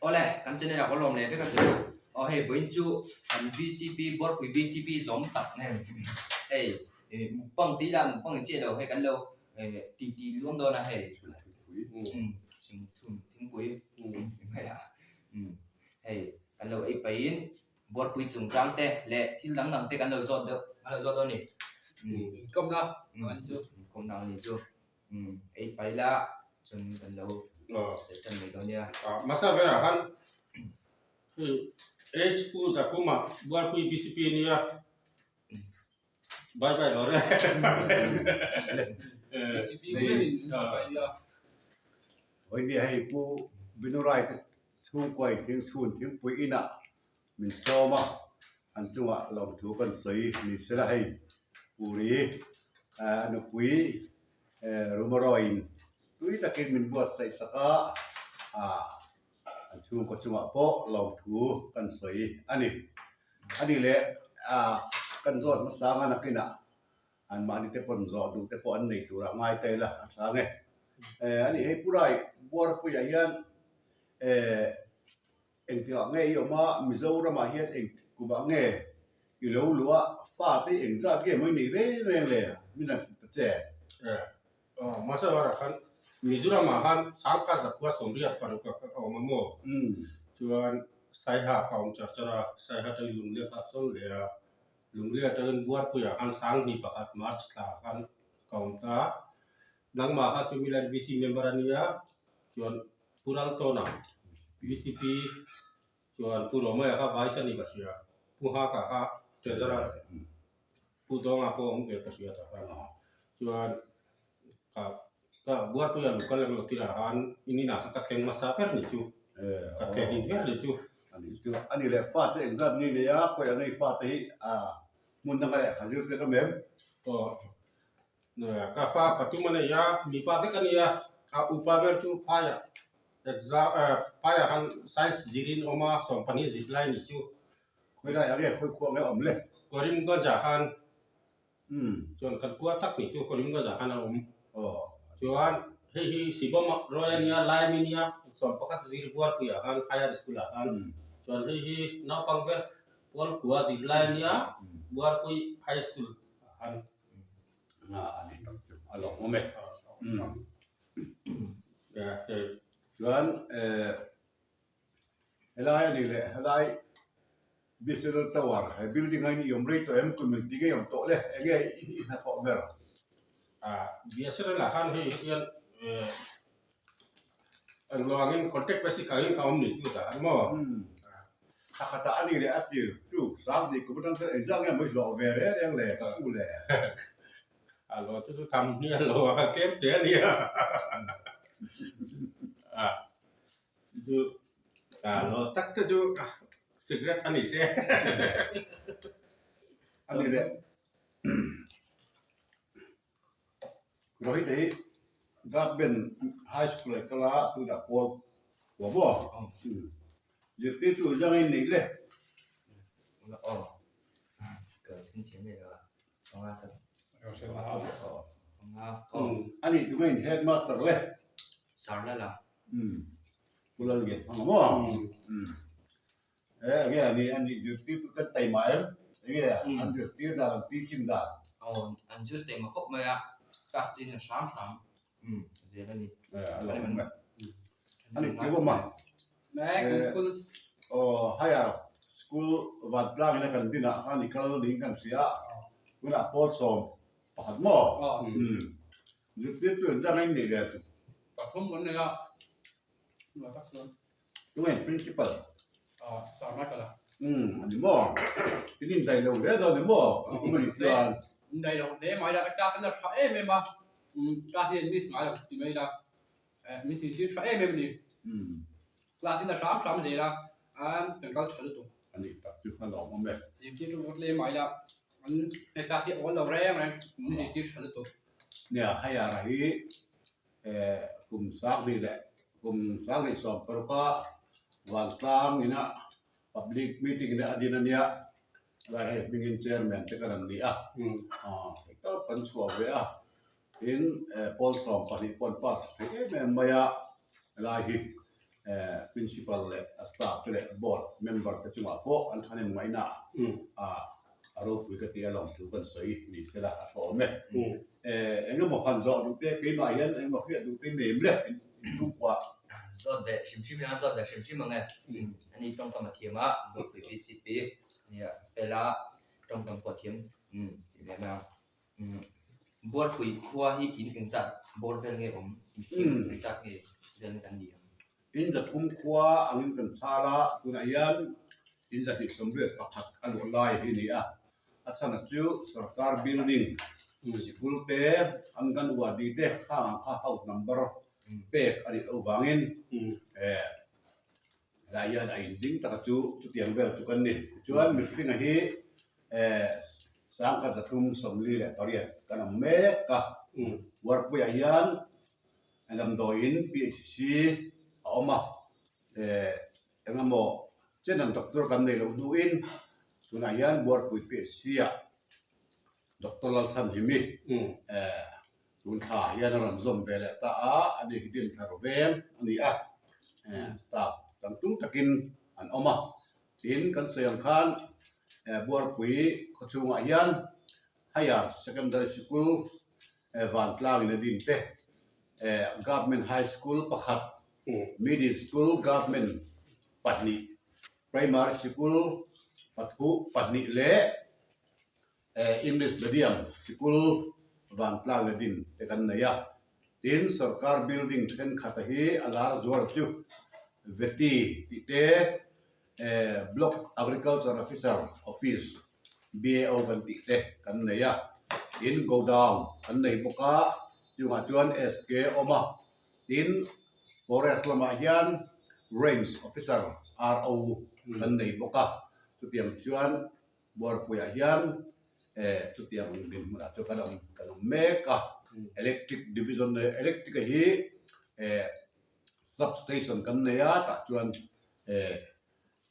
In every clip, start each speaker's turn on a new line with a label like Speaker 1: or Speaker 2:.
Speaker 1: Awle, kan channel ah ka lawm leh vek a chu. Aw hei vawiin chu kan VCP Buarpui VCP zawm tak nen hei ih mukbang tih lah mukbang in chiah lo hei kan lo eh ti ti luam dawn a hei umm chhun thingpui mai a umm hei kan lo ei pahin Buarpui chungchang te leh thil dang dang te kan lo zawt deuh kan lo zawt dawn a ni.
Speaker 2: Inkawmna ang chu.
Speaker 1: Inkawmna ang ni chu. Umm ei pai la chuan kan lo sawi tan mai dawn nia.
Speaker 3: Hmasa berah khan hei H Pu Zakuma Buarpui BCP nia bye bye lo re.
Speaker 2: BCP ngeiin bye nia.
Speaker 4: Hawi nia hei Pu Binurai te chhungkuain thingchhun thingpui inah min sawm a, an chungah lawmthu kan sawi ni sela hei Puri a nupui Rumarawin tui takin min buatsaih chak a, an chhungkaw chungah pawh lawmthu kan sawi a ni. A ni leh kan zawt hmasa anga nakinah anmahni te pawn zawh duh te pawh an nei turah ngai ta ila a tha nge. A ni hei Purai Buarpuiah hian Engtikah nge i awm a, Mizoramah hian eng kumah nge i lo luh a, fate i engzat nge maw i neih reng reng le? Min han chhut ta che.
Speaker 3: Aw, mahse varah khan Mizoramah khan Sangkhat Zakua Sawmriat paruk ah kha ka awm a maw? Chuan Saiha ka awm char char a, Saiha atangin Lungleh kha a sawn leh a, Lungleh atangin Buarpuiah khan Sanghnih pakhat March thla ah khan ka awm ta a, nangmah kha chu Milan VC member a nia, chuan Pu Raltawna, VCP, chuan Pu Romawia kha Vice a ni ka hria, Pu Nghaka kha Treasurer, Pu Dawnga pawh a awm ve ka hria tah khan. Chuan ka ka Buarpuia local eng lo tirah khan in inah kha ka thleng hmasa ber ni chu, ka thleng ber ni chu.
Speaker 4: A ni chu, a ni leh fate engzat nge nei a, khawiah nge fate hi hmun danga lehkha zir te ka mem?
Speaker 3: Aw. Ka fa pathum a nei a, mipa vek a nia, a upa ber chu phaiah exam phaiah khan science zirin a awm a, 12 zir lai a nih chu.
Speaker 4: Khawi lai ah nge khawi khuah nge a awm le?
Speaker 3: Karimganj ah khan chuan kan kua tak nih chu Karimganj ah khan a awm. Chuan hei hi Sibawm Roy a nia, Laimi nia, 11 zir Buarpui ah khan higher school ah khan chuan hei hi naupang ber Pualkua zir lai a nia, Buarpui high school ah khan.
Speaker 4: A ni tak chu a lawm awm e. Chuan helai a ni leh helai Bcl Tower he building a in i awm rei tawh em kum engti nge i awm tawh le enge i hnathawh ber?
Speaker 3: Bcl ah khan hei hian Englo angin contact basic angin ka awm ni chu dah ang maw?
Speaker 4: Thla khatah a ni leh a tir chu sang ni kum atang chuan engzah nge maw i hlawh ve reng reng le ka pu le?
Speaker 3: A hlawh chu chu tham hnial lo a tlem te a nia. A chu a hlawh tak te chu cigarette a ni se.
Speaker 4: A ni leh. Rohit hi Darkben High School ah kal a, tunah pawl kua maw? Zirtirtu zang in neih le. A nih tunge in headmaster le? Pu Lalngiat hmang a maw? Enge enge a nih zirtirtu ten taima em? Enge an zirtir dan an teaching dan?
Speaker 1: Aw an zir taima khawp mai a, class te in a hram hram zel a ni.
Speaker 4: A lo awm e. A ni tih awm a. Aw higher school Vantlang ina kan dinah khan i kal niin kan hria a, tunah pawl 11 maw? Zirtirtu engzah nge in neih ve?
Speaker 2: Pathum kan nei a.
Speaker 4: Tunge principal? Umm ani maw? Tin in daih lo hle dawn ni maw? Kum a nih chuan.
Speaker 2: In daih lo hle mai la, ka class an la tha em em a, class hi an miss ngai lo ti mai la, min zirtir tha em em a ni. Class hi la hram hram zel a, kan kal tha lutuk.
Speaker 4: A nih tak chu a lawm awm e.
Speaker 2: Zirtir chu vawt hle mai la, an class hi a awl lo reng reng, min zirtir tha lutuk.
Speaker 4: Nia, hei ara hi kum 20 leh kum 2016 a Vantlang ina public meeting ina a din a nia, helai hei hmingin chairman te kan an ni a, theih tawp kan chhuah ve a, tin pawl 12 pawh an pass thei em em mai a, helai hi. Principal leh a staff te leh board member te chungah pawh an thahnem ngaihna a ropui ka ti a lawmthu kan sawi ni sela a thlawm e. Eng emaw han zawh duh te keimah hian eng emaw hriat duh te nem le inchhungkua.
Speaker 1: Zawt ve hrim hrim ila zawt ve hrim hrim ang e. Ani tawngkam a thiam a, Buarpui VCP nia fela tawngkam pawh a thiam tih ve mai ang. Buarpui khua hi in engzat bawr vel nge awm? Mihring engzat nge vel nge kan ni ang?
Speaker 4: In zathum khua angin kan chhal a, tunah hian in zahnih 81 a luah lai hi a ni a. A chhan chu sorkar building sikul te, anganwadi te khang ang kha house number pek a nih loh vangin helai hian a inding taka chu chutiang vel chu kan ni. Tichuan mihringa hi 1348 kan awm mek a, Buarpuiah hian damdawiin PHC a awm a, eng emaw chen an doctor kan nei loh hnuin tunah hian Buarpui PHC-ah Doctor Lalchhanhimi tun thla hian a rawn zawm ve leh ta a, ani hi Dinthar veng a ni a, staff tam tum takin an awm a. Tin, kan sawi ang khan Buarpui khaw chhungah hian Higher Secondary Sikul vantlangin a din te, Government High School pakhat, Middle School Government pahnih, Primary Sikul pathu pahnih leh English Medium Sikul vantlang a din te kan nei a. Tin, sorkar building thenkhat a hi a lar zuar chu Veti tih te, Block Agriculture Officer Office, BAO kan tih te kan nei a. Tin, godown kan nei bawk a, chungah chuan SK a awm a. Tin, forest lamah hian Range Officer, RO, kan nei bawk a. Chutiang chuan Buarpuiah hian chutiang dinhmunah chu kan awm kan awm mek a, electric division electric a hi sub station kan nei a tah chuan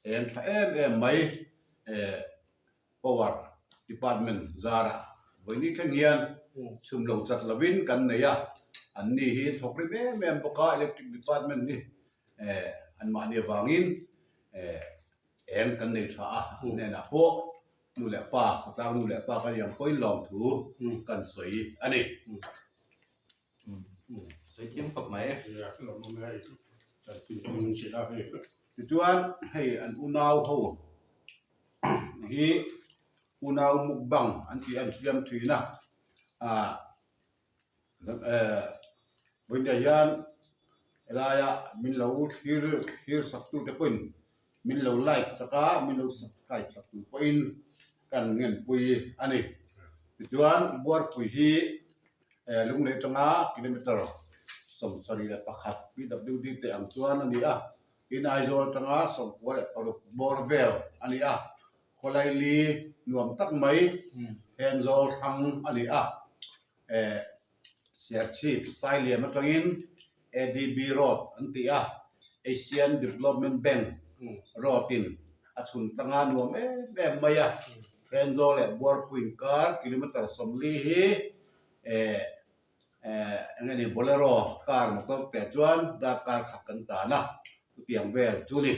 Speaker 4: eng tha em em mai power department zarah vawiini thleng hian chhum lo chat lovin kan nei a, anni hi thawk rim em em bawk a electric department hi anmahni avangin. Eng kan nei tha a, an hnenah pawh nu leh pa, khawtlang nu leh pa kan iang pawhin lawmthu kan sawi a ni.
Speaker 1: Sawi thiam khawp mai.
Speaker 4: Tichuan hei an unau ho hi unau mukbang an tih a insiam thin a, ah Vawiinah hian helaia min lo thlir thlir sak tute pawhin min lo like sak a, min lo subscribe sak tur pawhin kan ngenpui a ni. Tichuan Buarpui hi Lunglei atanga kilometer 71 PWD te ang chuan a ni a, tin Aizawl atanga 96 bawr vel a ni a, khawlaili nuam tak mai Thenzawl hrang a ni a. Serchhip Sailiam atangin ADB Road an ti a, Asian Development Bank Road in a chhun tlanga nuam em em mai a, Thenzawl leh Buarpui inkar kilometer 40 hi eng nge ni Bolero car motor te chuan darkar khat kan tan a, chutiang vel chu ni.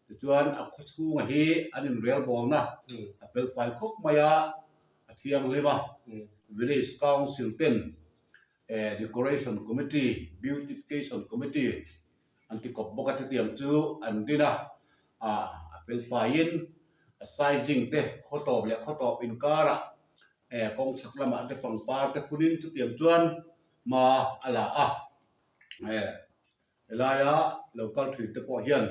Speaker 4: Tichuan a khaw chhunga hi an inrelbawlna a felfai khawp mai a, a thianghlim a, Village Council ten Decoration Committee, Beautification Committee an ti kawp bawk a, chutiang chu an din a, a felfaiin a sizing te khaw tawp leh khaw tawp inkarah kawng chhak lamah te pangpar te phunin chutiang chuan hma a la a. Helaia lo kal thin te pawh hian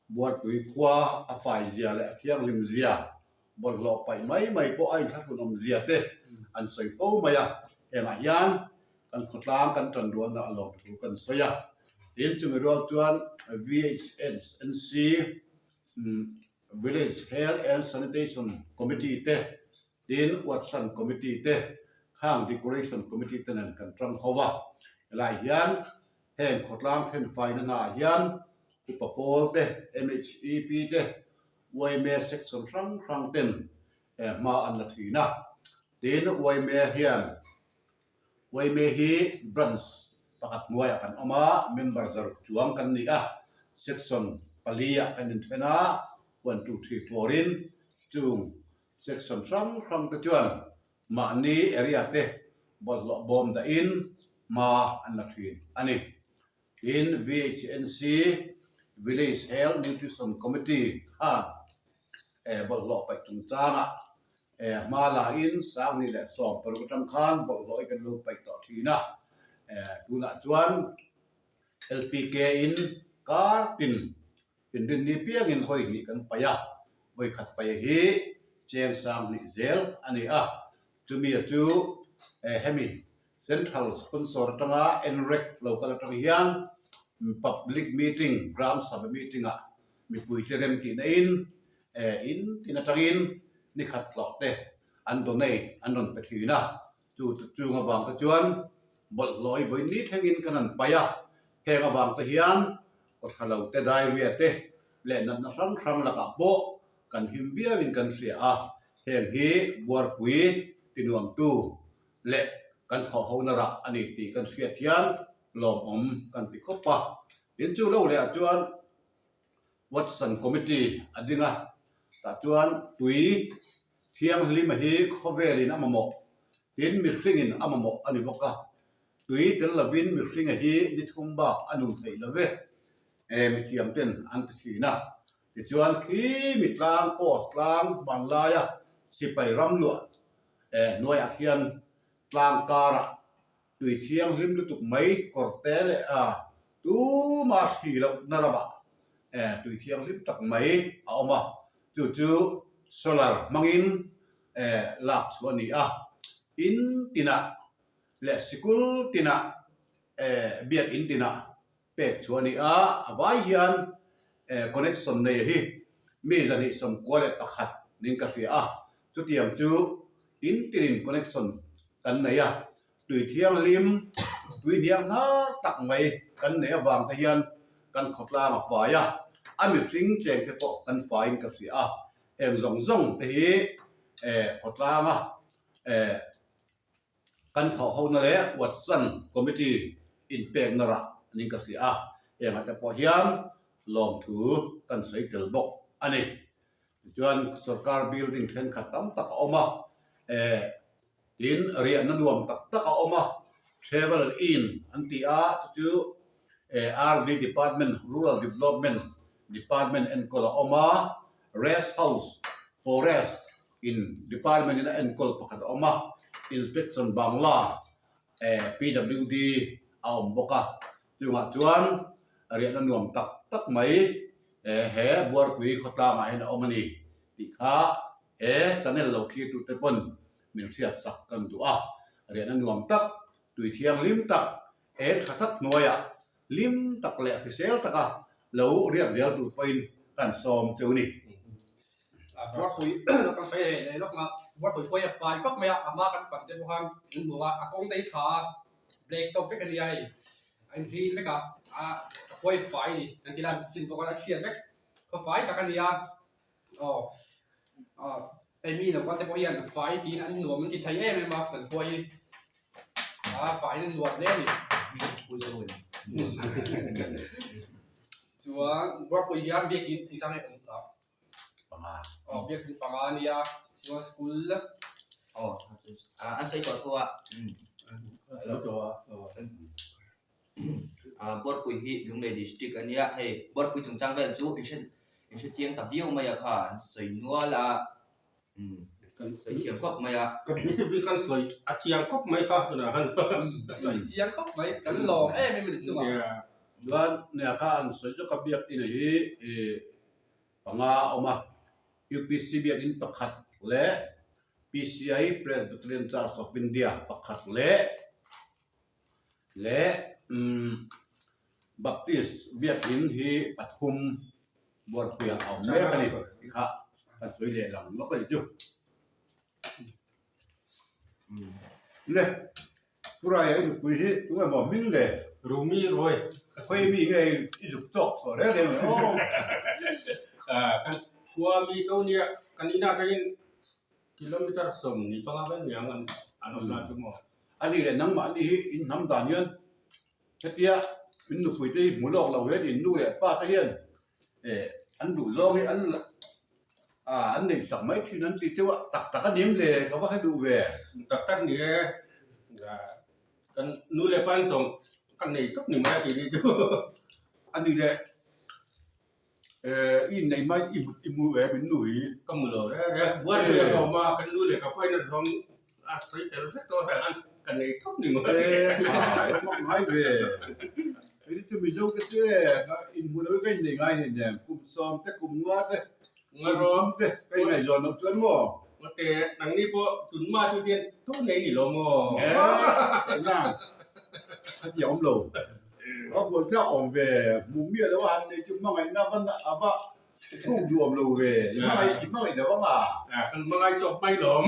Speaker 4: Buarpui khua a fai zia leh a thianghlim zia, bawlhhlawh paih mai mai pawh a inthlahrun awm zia te an sawi fo mai a. Hengah hian kan khawtlang kan tan rualna a lawm thu kan sawi a. Tin, chumi rual chuan VHSNC, Village Health and Sanitation Committee te, Tin, Watson Committee te, khang Decoration Committee te nen kan tang ho va. Helai hian heng khawtlang thenfaina hnaah hian Upa Pawl te, MHEP te, yma section hrang hrang ten hma an la thin a. Tin, yma hian yma hi branch pakhat hnuaiah kan awm a, member zaruk chuang kan ni a. Section pali-ah kan inthen a, one, two, three, four in chung section hrang hrang te chuan mahni area te bawlhhlawh bawm dahin hma an la thin a ni. Tin, VHNC, Village Health Nutrition Committee, khan bawlhhlawh paih chungchangah hma lain 2016 atang khan bawlhhlawh hi kan lo paih tawh thin a, tunah chuan LPK in kar tin inrinni piangin hawi hnih kan paih a, vawi khat paih hi cheng sang hnih zel a ni a, chumi chu hemi Central sponsor atanga NREC lo kal atang hian public meeting, gram sabha meeting ah mipuite rem tihna in in tin atangin ni khat tlawh te an donate an rawn pe thin a, chu chung avang te chuan bawlhhlawh hi vawi ni thlengin kan han paih a, heng avang te hian kawthalo te diarrhea te leh natna hrang hrang lakah pawh kan him viauin kan hria a, heng hi buarpui tinuamtu leh kan thawh ho na rah a ni tih kan hriat hian lawmawm kan ti khawp a. Tin chu lo leh ah chuan Watson Committee a ding a, tah chuan tui thianghlim a hi khawvelin a mamawh, tin mihringin a mamawh a ni bawk a. Tui tel lovin mihringa hi ni thum bak a nun theih lo ve, mithiam ten an ti thin a. Tichuan khi mi tlang post tlang hmanlaia sipai ram luah hnuaiah khian tlang karah tui thianghlim lutuk mai kawr te leh a tuma hri loh na ramah tui thianghlim tak mai a awm a, chu chu solar hmangin lak chhuah a ni a, in tinah leh sikul tinah biakin tinah pek chhuah a ni a, a vai hian connection nei hi mi 291 niin ka hria a, chutiang chu in tinin connection kan nei a, tui thianghlim, tui hniang hnar tak mai kan neih avang te hian kan khawtlang a fai a, a mihring cheng te pawh kan faiin ka hria a, heng zawng zawng te hi khawtlanga Kan thawh hona leh Watson Committee inpekna rah niin ka hria a, hengah te pawh hian lawmthu kan sawi tel bawk a ni. Tichuan sorkar building thenkhat tam tak a awm a, eh tin riahna nuam tak tak a awm a, Travel Inn an ti a, chu chu eh RD Department, Rural Development Department enkawl a awm a, Rest House, Forest In department in a enkawl pakhat a awm a, inspection bangla PWD a awm bawk a, chungah chuan riahna nuam tak tak mai he Buarpui khawtlangah hian a awm a ni tih kha he channel lo thlir tute pawn min hriat chak kan duh a, riahna nuam tak, tui thianghlim tak, he tha tak hnuaiah Hlim tak leh hrisel taka lo riak zel tur pawhin kan sawm teuh a ni.
Speaker 2: Buarpui kan sawi leh leh lawk a, Buarpui hruai a fai khawp mai a, a hma kan pan te pawh khan an hmu a, a kawng te hi tha a, black top vek a nia hei, a inhlim vek a, a hruai fai a ni, kan ti lan chin pawh khan a hriat vek, khaw fai tak a ni a. Aw aw hei mi lo kal te pawh hian fai tiin an nuam an ti thei em em a kan khua hi a faiin an nuam hle a ni chuan Buarpui hian biakin engzah nge awm ta
Speaker 4: panga
Speaker 2: aw biakin panga a nia chuan school
Speaker 1: aw an sawi tawh pawh a Buarpui hi Lunglei district a nia hei Buarpui chungchang vel chu in hre in hre chiang ta viau mai a kha an sawi nual a umm sawi thiam khawp mai a.
Speaker 3: Ka bik an sawi a chiang khawp mai kha tunah khan
Speaker 2: sawi chiang khawp mai kan lawm em em a ni chungah.
Speaker 4: Chuan nia kha an sawi chu ka biak in hi panga a awm a UPC biakin pakhat leh PCI Presbyterian Church of India pakhat leh leh Baptist biakin hi pathum Buarpuiah a awm mek a ni tih kha kan sawi leh lang lawk a ni chu. Le Puraia i zukpui hi tunge maw hming le?
Speaker 3: Rumi Roy.
Speaker 4: Khawi mi nge i zuk chawk chhuah reng reng le aw?
Speaker 3: Kan khua mi to nia kan inah atangin kilometer 25 vel niang an awm la chu maw.
Speaker 4: A ni leh nangmahni hi in hnam dan hian hetia In nupui te hi hmu lawk lo hian in nu leh pa te hian an duh zawng hi an an nei sak mai thin an ti cheu a, tak tak a nim le ka va hre duh ve.
Speaker 3: Tak tak ni e, kan nu leh pa in zawng kan nei tawp ni mai a tih ni chu.
Speaker 4: A ni le. I inneih mai i hmu i hmu em in nu hi?
Speaker 3: Ka hmu lo reng reng. Buai pui a awm a, kan nu leh ka pa in a zawng a sawi fel vek tawh a, an ka nei tawp ni maw?
Speaker 4: E tha, i mak ngai ve. Kei chu Mizo te chu e, ka inhmu lo hi ka innei ngai hleinem nem. Kum sawm te, kum nga te, kum thum te ka inngaihzawn loh chuan maw?
Speaker 3: Mate, nangni pawh tunma chu tian tho nei ni lo maw?
Speaker 4: E, eng khatiang awm lo. A buai tlak awm ve, hmu miah lo a han nei chu hmangaihna va a va thuk duh awm lo ve, i hmangaih i hmangaih lo ang a.
Speaker 3: Kan hmangaih chawp mai lawm.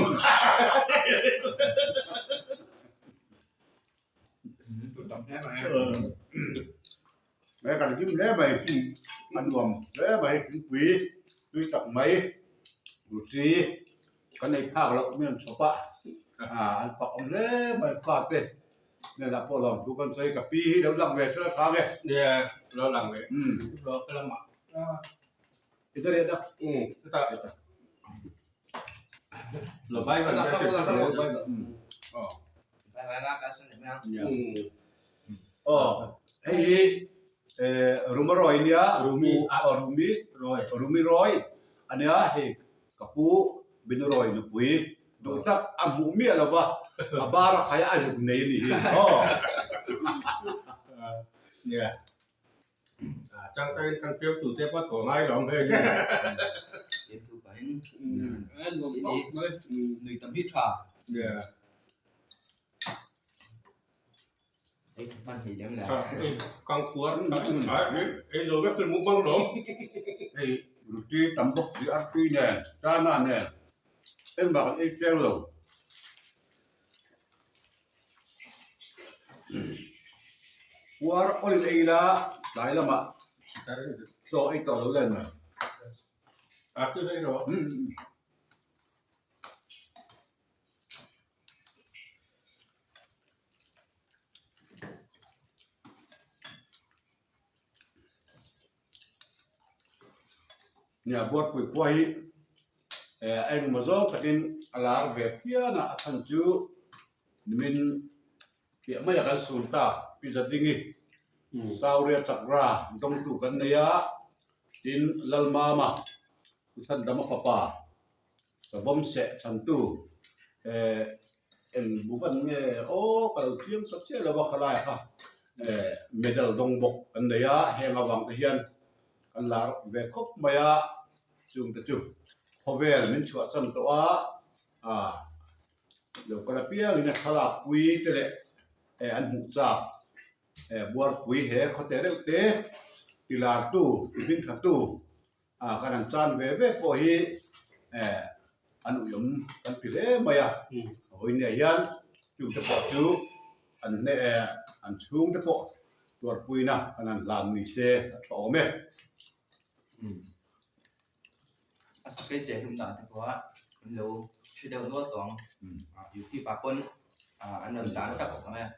Speaker 4: He kan hlim hle mai, a nuam hle mai thingpui tui tak mai ruti kan ei phak loh mi an chhawp a, an fak awm hle mai fate. Hnenah pawh lawm thu kan sawi ka pi hi lo lang ve sela tha nge.
Speaker 3: Nia lo lang ve lo ka lamah.
Speaker 4: I ta riat a.
Speaker 3: Um ta ta. Lo bai ban ka se.
Speaker 4: Lo bai ban.
Speaker 1: Oh. Bai bai nga ka san le mai ang.
Speaker 4: Oh hei hi eh Rumaroi nia
Speaker 3: Rumi
Speaker 4: oh Rumi
Speaker 3: Roy
Speaker 4: Rumi Roy ania hei ka pu Binuroi nupui Duh tak a hmuh miah lo va, a bar a khai a zuk nei a nih hi aw.
Speaker 3: Nia, changtangin kan fiamtu te pawh thaw ngai lo ang hei ni.
Speaker 1: Fiamtu pahin nui tam hi tha.
Speaker 3: Nia.
Speaker 1: Ei tha hman thei lem le.
Speaker 3: Ei kang puar ei zo vek tur mukbang lawm.
Speaker 4: Ei ruti tam bawk si artui nen chana nen engmah kan ei seng lo. Puar awlin ei ila tlai lamah chaw ei tawh lo len mai.
Speaker 3: Artui ei rawh.
Speaker 4: Nia Buatpui khua hi eh a engemaw zawng takin a lar ve phian a, a chhan chu nimin piah maia kan sun ta Pi Zadingi Sauria Chakra dawngtu kan nei a, tin Lalmama Pu Chhandama fapa Savawm seh chhantu eh eng bu van nge aw ka lo thiam ta chiah lo a khalai kha eh medal dawng bawk kan nei a heng avang te hian kan lar ve khawp mai a chung te chu khawvel min chhuah chan tawh a ah lo kal apiangin a thlalak pui te leh eh an hmuh chak eh buarpui he khawte deuh te ti lartu ti hming thatu ah kan han chan ve ve pawh hi eh an uiawm kan ti hle mai a vawiinah hian chungte pawh chu an hneh eh an chhungte pawh tuarpuina kan han hlan ni se a tha awm e.
Speaker 1: A sakei che hlum dan te pawh a an lo hre deuh nual tawh ang youtube ah pawn an rawn dah nasa khawp mai a.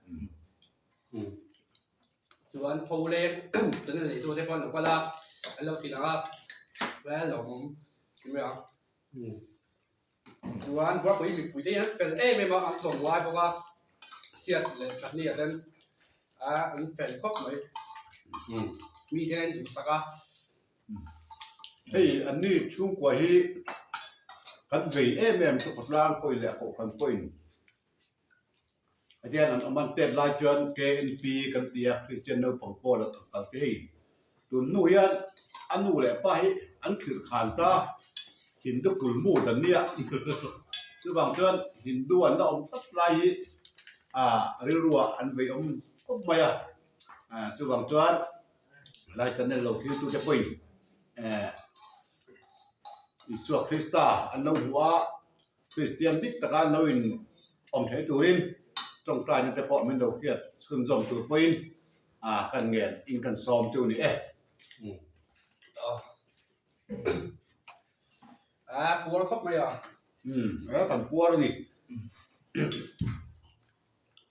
Speaker 2: Chuan tho leng channel nei tu te pawh an lo kal a an lo ti lang a a lo awm mai ang chuan buarpui mipui te hi an fel em em a an tlawm ngai bawk a hriat leh that ni ah ten an fel khawp mai mite an duhsak a.
Speaker 4: Hei an ni chhungkua hi kan vei em em chu khawtlang pawhin leh kohhran pawhin hetiang an awm a, an tet lai chuan KNP kan ti a Kristian naupang pawl an kal te hei tun hnu hian a nu leh pa hi an khirh khan ta Hindu kulmu dan nia chuvang chuan Hindu an la awm tlat lai hi ah rilruah an vei awm khawp mai a chuvang chuan. Lai channel lo thil tute pawhin eh Isua Krista an lo hmu a, Kristian dik taka an lo in awm theih turin tawngtaina te pawh min lo hriat chhunzawm tur pawhin ah kan ngen in kan sawm chu a ni e.
Speaker 2: A puar khawp mai a.
Speaker 4: Umm a kan puar a ni.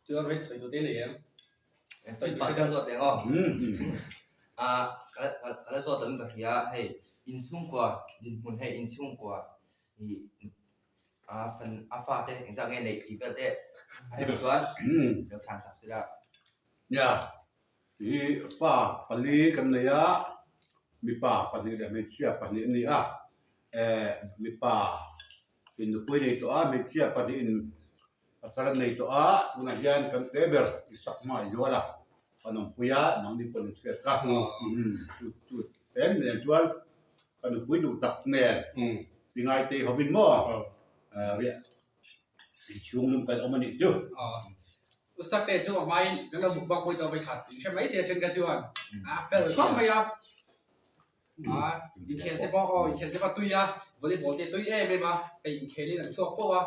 Speaker 2: Chuan vei sawi tur te nei em?
Speaker 1: Feedback kan zawt leh aw. Ah ka la zawt lovin ka hria hei inchhungkua dinhmun hei inchhungkua ih a fan a fate engzah nge neih tih vel te a rem chuan lo chhan sak sela.
Speaker 4: Nia hi fa pali kan nei a mipa pahnih leh hmeichhia pahnih a ni a eh mipa in nupui nei tawh a hmeichhia pahnih in pasal an nei tawh a tunah hian kan te ber i sak hma i zual a ka nupui a nangni pawh in hriat kha chu chu em nen chuan ka nupui duh tak nen ti ngai tei hovin maw riah inchhung lum kan awm a nih chu.
Speaker 2: Usakte chu a hmain kan lo mukbang pawh i tawh vekhat in hre mai thei a then kha chuan a fel khawp mai a. A inkhel te pawh aw inkhel te pawh a tui a, volleyball te a tui em em a, hei inkhelin an chhuak fo a.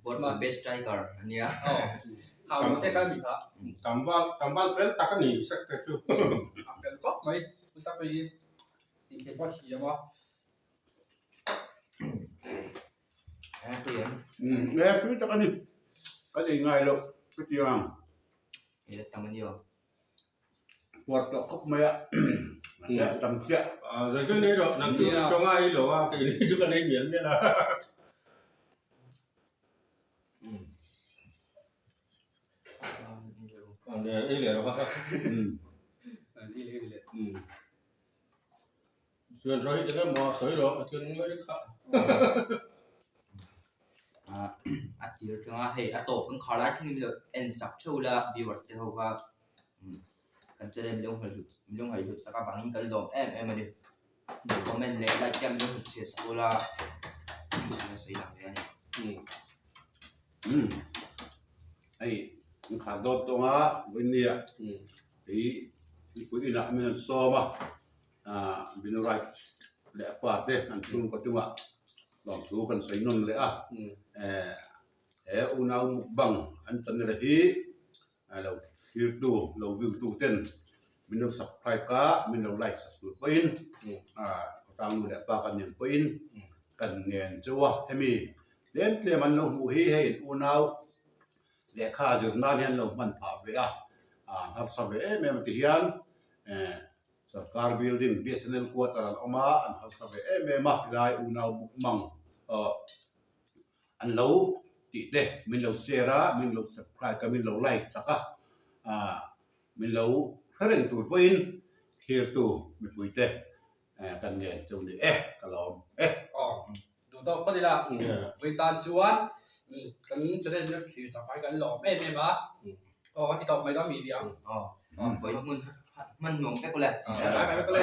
Speaker 1: Bournemouth best striker a nia.
Speaker 2: Aw, hau lo te kha a ni kha.
Speaker 3: Tlangval tlangval fel tak a ni Isak te chu.
Speaker 2: A fel khawp mai, Isak hi inkhel pawh a thiam a.
Speaker 1: A tui em?
Speaker 4: Umm e tui tak a ni, kan ei ngai loh ka ti ang.
Speaker 1: Ei la tam a ni aw.
Speaker 4: Puar tawh khawp mai a, mahse a tam chiah.
Speaker 3: Zai zai nei rawh, nang chu tawng a ei lo a, kei ni chu ka nei mial mial a. Ei leh rawh a.
Speaker 2: Ei leh ei leh.
Speaker 3: Chuan rawh hi eng emaw sawi rawh a chuan ngawi kha.
Speaker 1: A tir atanga hei a tawp kan khar lai thlengin lo en sak theuh la viewers te ho kha kan channel min lo hmuh hlut min lo ngaih hlut sak avangin kan lawm em em a ni. Comment leh like te min lo hmu chhiat sak ula ka sawi lang ve a ni.
Speaker 4: Hei an khar dawt tawng a vawinia hei mipui inah min rawn sawm a. Binurai leh a pate an chhungkaw chungah lawmthu kan sawi nawn leh a, he unau mukbang an channel hi lo thlirtu lo view tu ten min lo subscribe a min lo like sak tur pawhin khawtlang nu leh pa kan nen pawhin kan ngen chauh a, hemi tlem tlem an lo hmuh hi hei unau lehkha zir nan hian lo hman phah ve a, harsa ve em em a ti hian. Sarkar building BSNL quarter an awm a, an hausa ve em em a, helai unau buk mang an lo tih te min lo share a, min lo subscribe a, min lo like chak a, min lo hre reng tur pawhin thirtu mipui te kan ngen chu ni e, ka lawm e.
Speaker 2: Aw, duh tawk phawt ila, vawi tan chuan kan channel hi thlir sak ai kan lawm em em a, aw ka ti tawp mai dawn mi diang.
Speaker 1: Aw, vawi hmun hman nuam vek ule.
Speaker 2: Bye bye vek ule.